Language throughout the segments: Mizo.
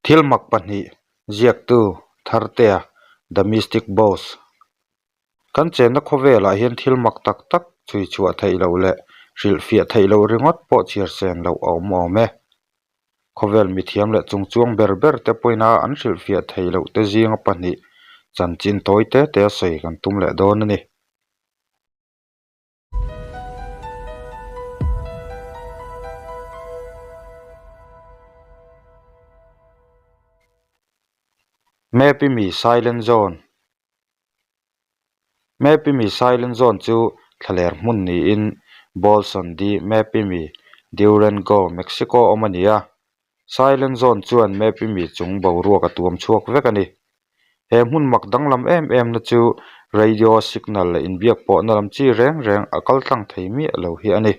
Thil mak pahnih ziaktu Thartea The Mystic Boss Kan chenna khawvelah hian thil mak tak tak chhui chhuah theih loh leh hrilhfiah theih loh ringawt pawh chhiar sen loh a awm awm e. Khawvel mithiam leh chungchuang ber ber te pawhin a an hrilhfiah theih loh te zinga pahnih chanchin tawi te te a sawi kan tum leh dawn a ni. Mapimi Silent Zone Mapimi Silent Zone chu thlaler hmun niin Bolson de Mapimi, Durango, Mexico awm a ni a. Silent Zone chuan Mapimi chung boruak a tuam chhuak vek a ni. He hmun mak danglam em em na chu radio signal leh inbiak pawhna lam chi reng reng a kal tlang thei miah lo hi a ni.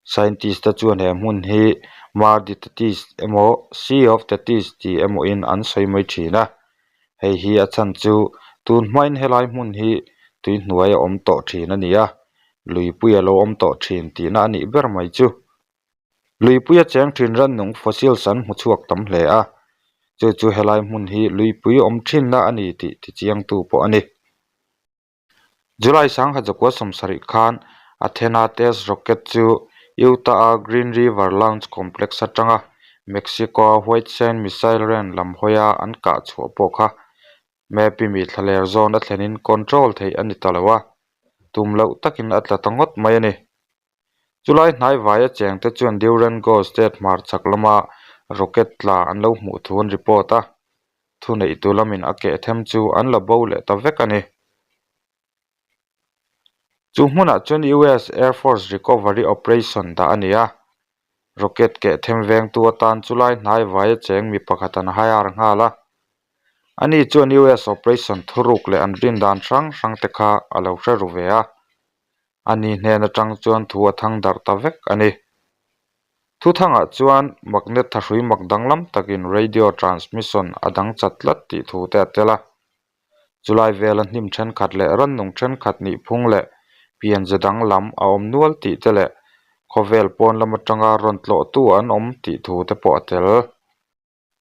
Scientist te chuan he hmun hi Mar de Tetis emaw Sea of Tetis tih emaw in an sawi mai thin a, hei hi a chhan chu tun hmain helai hmun hi tui hnuai a awm tawh thin a ni a, luipui a lo awm tawh thin tihna a nih ber mai chu. Luipuia cheng thin rannung fossils an hmu chhuak tam hle a, chu chu helai hmun hi luipui awm thinna a ni tih tichiangtu pawh a ni. July sangha zakua sawmsarih khan Athena test rocket chu Utah-a Green River Launch Complex atanga Mexico-a White Sand Missile Range lam hawia an kah chhuah pawh kha Mapimi thlaler zawn a thlenin control theih a ni ta lo a, tum loh takin a tla ta ngawt mai a ni. Chulai hnai vaia chengte chuan Durango State hmarchhak lama rocket tla an lo hmuh thu an report a, thuneihtu lamin a keh them chu an la bo leh ta vek a ni. Chu hmunah chuan US Air Force Recovery Operation dah a ni a, rocket keh them vengtu atan chulai hnai vaia cheng mi pakhat an hire nghal a, ani chuan US operation thuruk leh an rindan hrang hrang te kha a lo hre ru ve a. Ani hnen atang chuan thu a thang darh ta vek a ni. Thuthangah chuan magnet thahrui mak danglam takin radio transmission a dang chat tlat tih thu te a tel a. Chulai vela hnim thenkhat leh rannung thenkhat nih phung leh pianze danglam a awm nual tih te leh khawvel pawn lam atanga rawn tlawhtu an awm tih thu te pawh a tel.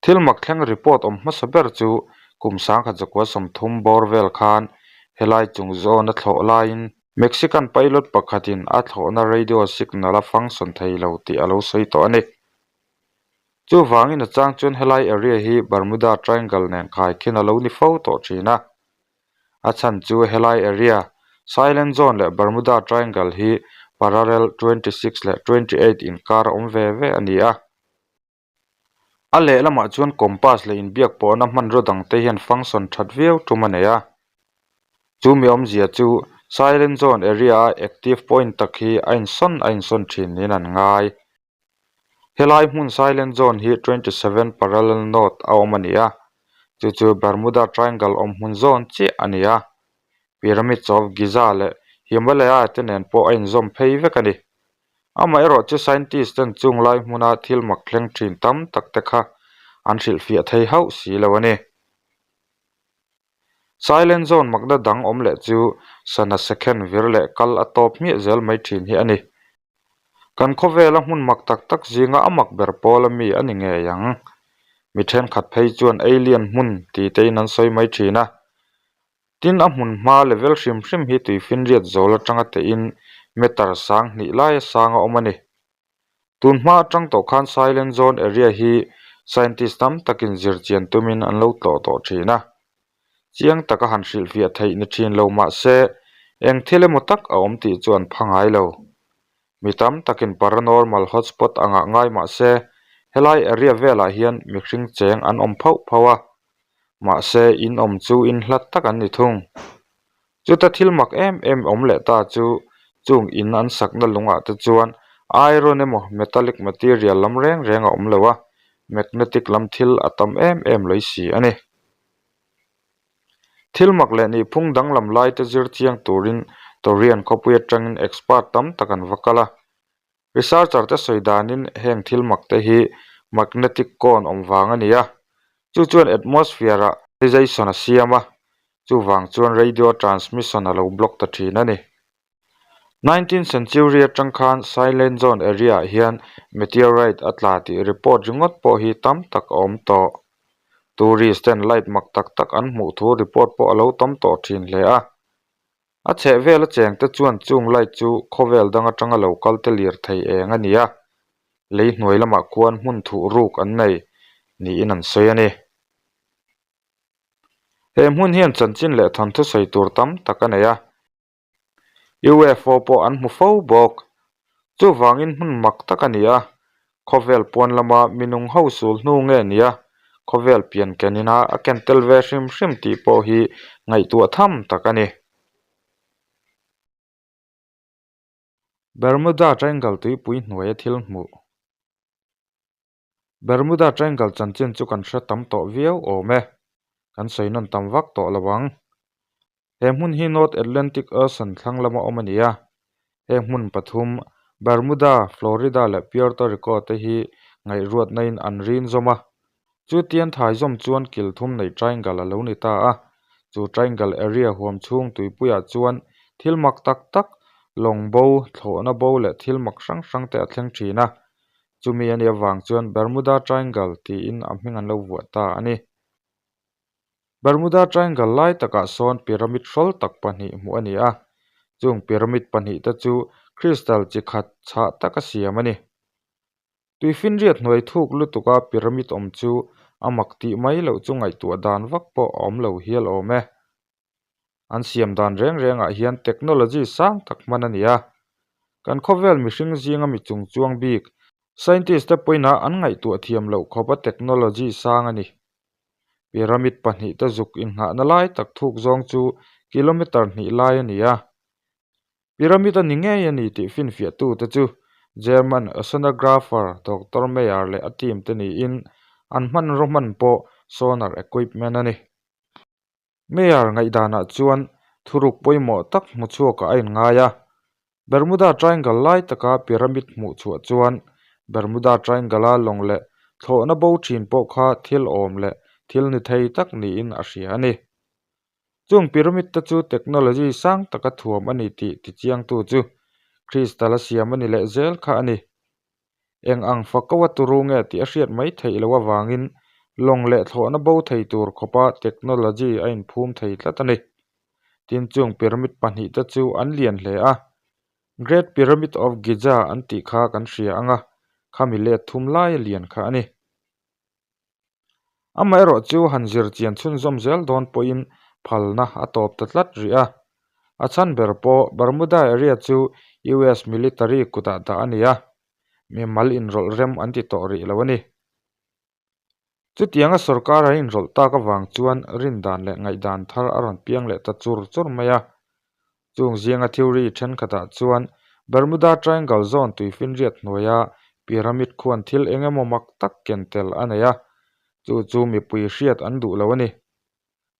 Thil mak thleng report awm hmasa ber chu kum sangkhat zakua sawmthum bawr vel khan helai chung zawn a thlawh laiin Mexican pilot pakhatin a thlawhna radio signal a function thei lo tih a lo sawi tawh a ni. Chuvangin a chang chuan helai area hi Bermuda Triangle nen khaikhin a lo ni fo tawh thin a. A chhan chu helai area, Silent Zone leh Bermuda Triangle hi parallel 26 leh 28 inkar a awm ve ve a ni a. A lehlamah chuan compass leh inbiak pawhna hmanraw dangte hian function that viau tum a nei a. Chu mi awmzia chu Silent Zone area-a active point tak hi a insawn a insawn thin niin an ngai. Helai hmun Silent Zone hi 27 parallel north a awm a ni a, chu chu Bermuda Triangle awm hmun zawn chiah a ni a. Pyramids of Giza leh Himalaya te nen pawh a inzawm phei vek a ni. Amaherawh chu scientist ten chung lai hmuna thil mak thleng thin tam tak te kha an hrilhfiah thei hauh si lo a ni. Silent zone makna dang awm leh chu sana second vir leh kal a tawp hmiah zel mai thin hi a ni. Kan khawvela hmun mak tak tak zinga a mak ber pawl ami a ni ngei ang. Mi thenkhat phei chuan alien hmun ti tein an sawi mai thin a. Tin, a hmun hma level hrim hrim hi tuifinriat zawl atanga tehin meter sang hnih laia sang a awm a ni. Tun hma atang tawh khan Silent Zone area hi scientist tam takin zir chian tumin an lo tlawh tawh thin a. Chiang taka han hrilhfiah theih ni thin lo mah se eng thil emaw tak a awm tih chu an pha ngai lo. Mi tam takin paranormal hotspot angah ngai mah se helai area velah hian mihring cheng an awm phauh phauh a. Mahse, in awm chu in hlat tak an ni thung. Chuta thil mak em em awm leh ta chu chung in an sakna lungah te chuan iron emaw metallic material lam reng reng a awm lo a, magnetic lam thil a tam em em lawih si a ni. Thil mak leh nihphung danglam lai te zir chiang turin Torian khawpui atangin expert tam tak an va kal a. Researcher te sawi danin heng thil mak te hi magnetic cone awm vang a ni a, chu chuan atmosphere ah ionization a siam a, chuvang chuan radio transmission a lo block ta thin a ni. Nineteenth century atang khan Silent Zone area ah hian meteorite a tla tih report ringawt pawh hi tam tak a awm tawh. Tourist ten light mak tak tak an hmuh thu report pawh a lo tam tawh thin hle a. A chhehvel a cheng te chuan chung light chu khawvel dang atanga lo kal te lir thei eng a ni a, lei hnuai lamah khuan hmun thuh ruk an nei niin an sawi a ni. He hmun hian chanchin leh thawnthu sawi tur tam tak a nei a. UFO pawh an hmu fo bawk. Chuvangin hmun mak tak a ni a, khawvel pawn lama minung ho sul hnu nge nia khawvel pian ken ina a ken tel ve hrim hrim tih pawh hi ngaihtuah tham tak a ni. Bermuda Triangle tuipui hnuaia thil hmuh. Bermuda Triangle chanchin chu kan hre tam tawh viau awm e, kan sawi nawn tam vak tawh lo ang. He hmun hi North Atlantic Ocean thlang lama awm a ni a, heng hmun pathum, Bermuda, Florida leh Puerto Rico te hi ngaihruatna-in an rin zawm a. Chu tian thai zawm chuan kil thum nei triangle a lo ni ta a, chu triangle area huam chhung tuipuiah chuan thil mak tak tak, lawng bo, thlawhna bo leh thil mak hrang hrang te a thleng thin a. Chumi a nih avang chuan Bermuda Triangle tiin a hming an lo vuah ta a ni. Bermuda Triangle lai takah sawn pyramid hrawl tak pahnih hmuh a ni a, chung pyramid pahnih te chu crystal chi khat chhah taka siam a ni. Tuifinriat hnuai thuk lutuka pyramid awm chu a mak tih mai loh chu ngaihtuah dan vak pawh a awm lo hial awm e. An siam dan reng rengah hian technology sang tak hman a ni a. Kan khawvel mihring zinga mi chung chuang bik, scientist te pawhin an ngaihtuah thiam loh khawpa technology sang a ni. Pyramid pahnih te zuk innghahna lai tak thuk zawng chu kilometer hnih lai a ni a. Pyramid a ni ngei a ni tih finfiahtute chu German oceanographer Doctor Meyer leh a team te niin an hmanraw hman pawh sonar equipment a ni. Mayor ngaihdanah chuan thuruk pawimawh tak hmu chhuakah a inngai a, Bermuda Triangle lai taka pyramid hmuh chhuah chuan Bermuda Triangle-a lawng leh thlawhna bo thin pawh kha thil awm leh thil ni thei tak niin a hria a ni. Chung pyramid te chu technology sang taka thuam a ni tih tichiangtu chu crystal a siam a ni leh zel kha a ni. Eng ang fako a turu nge tih a hriat mai theih loh avangin lawng leh thlawhna bo thei tur khawpa technology a inphum thei tlat a ni. Tin chung pyramid pahnih te chu an lian hle a, Great Pyramid of Giza an tih kha kan hria ang a, khami let thum laia lian kha a ni. Amaherawh chu han zir chian chhunzawm zel dawn pawhin phalna a tawp ta tlat rih a. A chhan ber pawh Bermuda area chu US military kutah dah a ni a, mimal inrawlh rem an ti tawh rih lo a ni. Chutianga sorkar an inrawlh tak avang chuan rindan leh ngaihdan thar a rawn piang leh ta chur chur mai a. Chung zinga theory thenkhatah chuan Bermuda Triangle zone tuifinriat hnuaia pyramid khuan thil eng emaw mak tak ken tel a nei a, chu chu mipui hriat an duh lo a ni.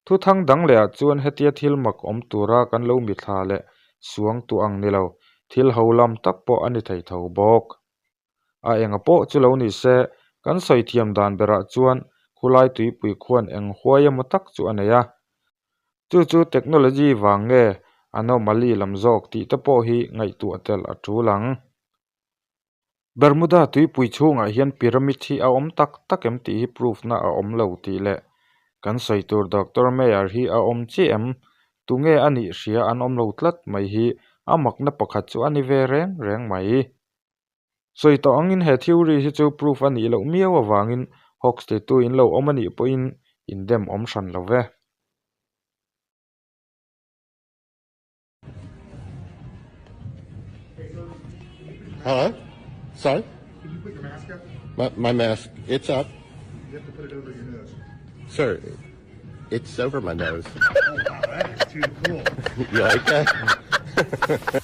Thuthang dang lehah chuan hetia thil mak awm tura kan lo mithla leh suang tuah ang ni lo, thil ho lam tak pawh a ni thei tho bawk. A enga pawh chu lo ni se, kan sawi thiam dan berah chuan khulai tuipui khuan eng huai emaw tak chu a nei a. Chu chu technology vang nge anomaly lam zawk tih te pawh hi ngaihtuah tel a tul ang. Bermuda tuipui chhungah hian pyramid hi a awm tak tak em tih hi proof na a awm lo tih leh kan sawi tur Doctor Meyer hi a awm chiah em? Tunge a nih hria an awm lo tlat mai hi a makna pakhat chu a ni ve reng reng mai. Sawi tawh angin he theory hi chu proof a nih loh miau avangin hoax titu in lo awm a nih pawhin in dem awm hran lo ve. Hello? Sorry? Can you put your mask up? My, my mask, it's up. You have to put it over your nose. Sir, it's over my nose. Oh, wow, that is too cool. You like that?